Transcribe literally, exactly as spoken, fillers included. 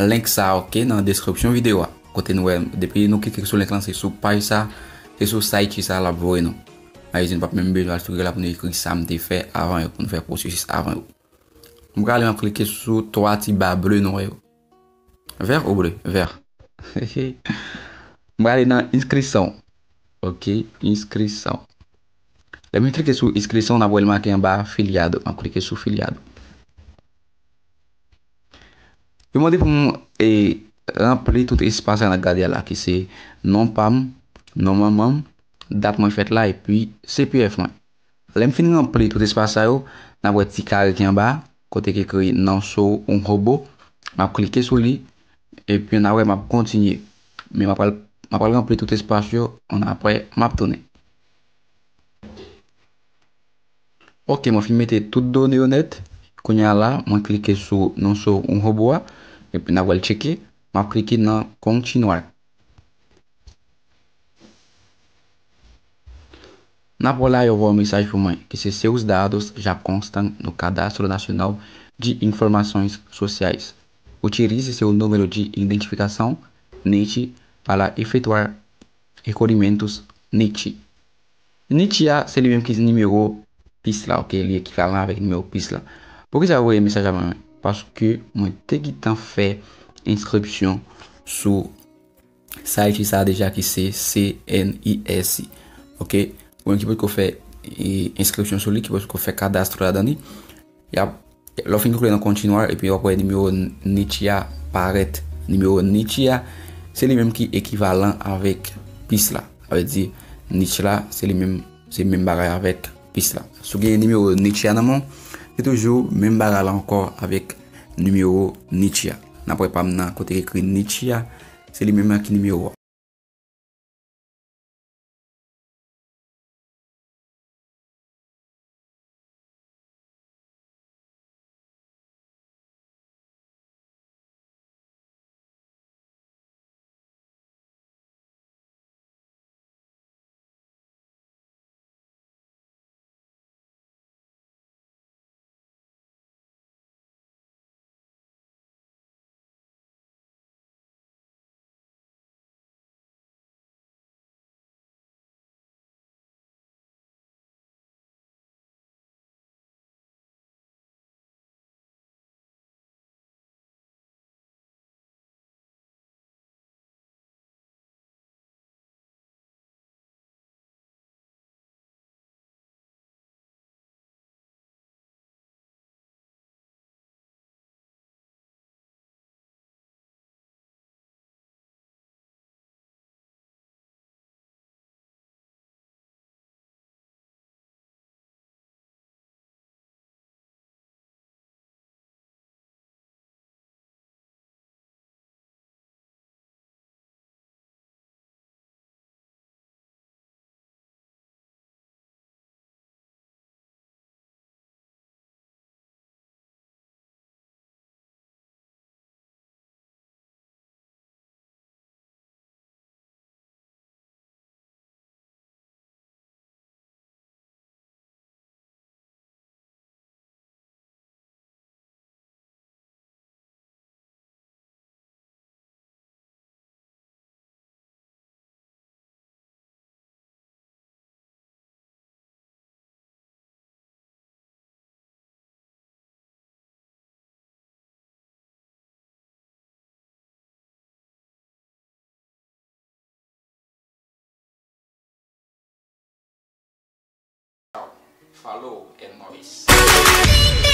link sa, ok, nan deskripsyon videyo a. Kote nou wè, depi nou klike sou link lan, se sou paj sa, se sou site sa l ap voye nou. Ayiti, nou p ap menm bezwen al sou Google la pou nou ekri sa m te fè avan yo, pou nou fè pwosesis avan yo. M prale, m ap klike sou twa ti ba ble nou wè yo. Vè ou ble? Vè. M prale nan enskrisyon. Ok, enskrisyon. Lè m klike sou enskrisyon, n ap wè l make anba filiado. M ap klike sou filiado. Yo mande pou m, e, ranpli tout espas sa n ap gade a la, ki se non pa m, non manman m, dat mwen fèt la, epi C P F mwen. Lè m fin ranpli tout espas sa yo, n ap wè ti kare ki anba, kote ki ekri Nonso Unhobo. M ap klike sou li, epi n a wè m ap kontinye. Men m ap pral, m ap pral ranpli tout espas yo, annapre, m ap tounen. Ok, mwen fin mete tout done yo nèt. Kounye a la, mwen klike sou Nonso Unhobo a, epi n ap wè l tcheke. M ap klike nan Continuar. N ap wè la, yo voye yon mesaj pou mwen, ki se seus dados já constam no Cadastro Nacional de Informações Sociais. Utilize seu número de identificação NIT para efetuar recolhimentos NIT. NIT a, se li menm ki nimewo pis la, ok? Li ekivalan avèk nimewo pis la. Poukisa yo voye mesaj la ban mwen? Paske mwen te gentan fè enskripsyon sou site sa deja ki se C N I S. Ok? Ou menm ki potko fè, e, enskripsyon sou li, ki potko fè kadastro ladan li, y ap, lè w fin klike nan Continuar, epi w ap wè nimewo NIT a parèt. Nimewo NIT a, se li menm ki ekivalan avèk pis la. Sa vle di, NIT la, se li menm, se menm bagay avèk pis la. Si w gen nimewo NIT a nan men w, se toujou menm bagay la ankò avèk nimewo NIT a. N ap wè pa m nan kote ki ekri NIT a, se li menm nan ki nimewo a. Follow and Maurice.